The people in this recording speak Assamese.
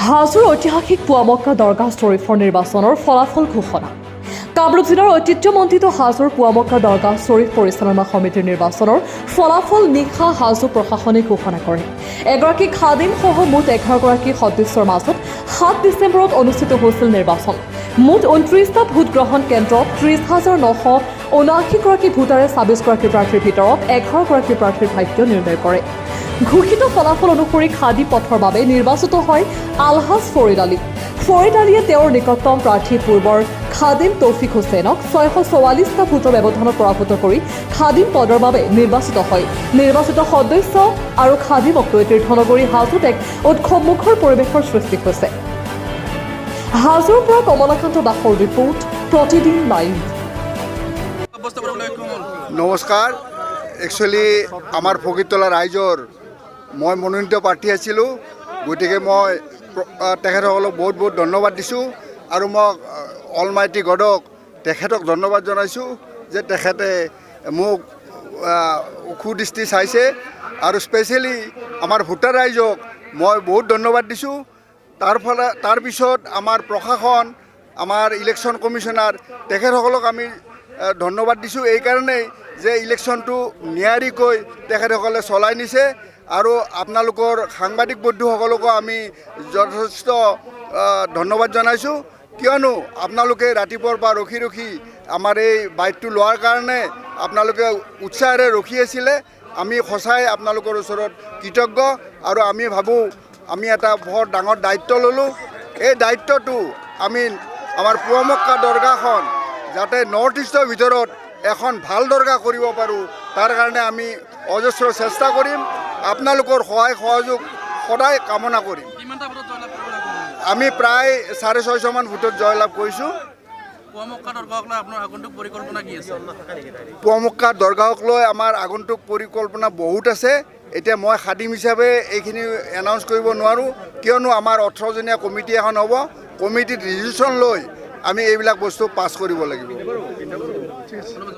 হাজোৰ ঐতিহাসিক পোৱামক্কা দৰগাহ শ্বৰীফৰ নিৰ্বাচনৰ ফলাফল ঘোষণা। কামৰূপ জিলাৰ ঐতিহ্যমণ্ডিত হাজোৰ পোৱামক্কা দৰগাহ শ্বৰীফ পৰিচালনা সমিতিৰ নিৰ্বাচনৰ ফলাফল নিশা হাজো প্ৰশাসনে ঘোষণা কৰে। এগৰাকী খাদিমসহ মুঠ 11গৰাকী সদস্যৰ মাজত 7 ডিচেম্বৰত অনুষ্ঠিত হৈছিল নিৰ্বাচন। মুঠ 29টা ভোটগ্ৰহণ কেন্দ্ৰত 30,979গৰাকী ভোটাৰে 26গৰাকী প্ৰাৰ্থীৰ ভিতৰত 11গৰাকী প্ৰাৰ্থীৰ ভাগ্য নিৰ্ণয় কৰে। ঘোষিত ফলাফল অনুসৰি খাদিম পদৰ বাবে নিৰ্বাচিত হয় আলহাজ ফৰিদ আলী। ফৰিদ আলীয়ে তেওঁৰ নিকটতম প্ৰাৰ্থী পূৰ্বৰ খাদিম তৌফিক হুছেইনক 644টা ভোটৰ ব্যৱধানত পৰাভূত কৰি খাদিম পদৰ বাবে নিৰ্বাচিত হয়। নিৰ্বাচিত সদস্য আৰু খাদিমক লৈ তীৰ্থনগৰী হাজোত এক উৎসৱমুখৰ পৰিৱেশৰ সৃষ্টি হৈছে। হাজোৰ পৰা কমলাকান্ত দাসৰ ৰিপৰ্ট, প্ৰতিদিন লাইভ। সাব্যস্ত কৰিবলৈ সক্ষম হ'ল। নমস্কাৰ। একচুৱেলি আমাৰ ফকীৰতলা ৰাইজৰ মই মনোনীত প্ৰাৰ্থী আছিলোঁ। গতিকে মই তেখেতসকলক বহুত বহুত ধন্যবাদ দিছোঁ আৰু মই অলমাইটি গডক তেখেতক ধন্যবাদ জনাইছোঁ যে তেখেতে মোক সুদৃষ্টি চাইছে। আৰু স্পেচিয়েলি আমাৰ ভোটাৰ ৰাইজক মই বহুত ধন্যবাদ দিছোঁ। তাৰ ফলে তাৰপিছত আমাৰ প্ৰশাসন, আমাৰ ইলেকশ্যন কমিশ্যনাৰ, তেখেতসকলক আমি ধন্যবাদ দিছোঁ এইকাৰণেই যে ইলেকশ্যনটো নিয়াৰিকৈ তেখেতসকলে চলাই নিছে। আৰু আপোনালোকৰ সাংবাদিক বন্ধুসকলকো আমি যথেষ্ট ধন্যবাদ জনাইছোঁ, কিয়নো আপোনালোকে ৰাতিপুৱাৰ পৰা ৰখি ৰখি আমাৰ এই বাইটটো লোৱাৰ কাৰণে আপোনালোকে উৎসাহেৰে ৰখি আছিলে। আমি সঁচাই আপোনালোকৰ ওচৰত কৃতজ্ঞ। আৰু আমি ভাবোঁ আমি এটা বৰ ডাঙৰ দায়িত্ব ল'লোঁ। এই দায়িত্বটো আমি আমাৰ পোৱামক্কা দৰগাহখন যাতে নৰ্থ ইষ্টৰ ভিতৰত এখন ভাল দৰগাহ কৰিব পাৰোঁ, তাৰ কাৰণে আমি অজস্ৰ চেষ্টা কৰিম। আপোনালোকৰ সহায় সহযোগ সদায় কামনা কৰিম। কিমানটা ভোটত জয়লাভ কৰিবলৈ সক্ষম হ'ল? আমি প্ৰায় 650মান ভোটত জয়লাভ কৰিছোঁ। পোৱামক্কা দৰগাহক লৈ আপোনাৰ আগন্তুক পৰিকল্পনা কি আছে? পোৱামক্কা দৰগাহক লৈ আমাৰ আগন্তুক পৰিকল্পনা বহুত আছে। এতিয়া মই খাদিম হিচাপে এইখিনি এনাউন্স কৰিব নোৱাৰোঁ, কিয়নো আমাৰ 18জনীয়া কমিটি এখন হ'ব। কমিটিত ৰিজলিউশ্যন লৈ আমি এইবিলাক বস্তু পাছ কৰিব লাগিব।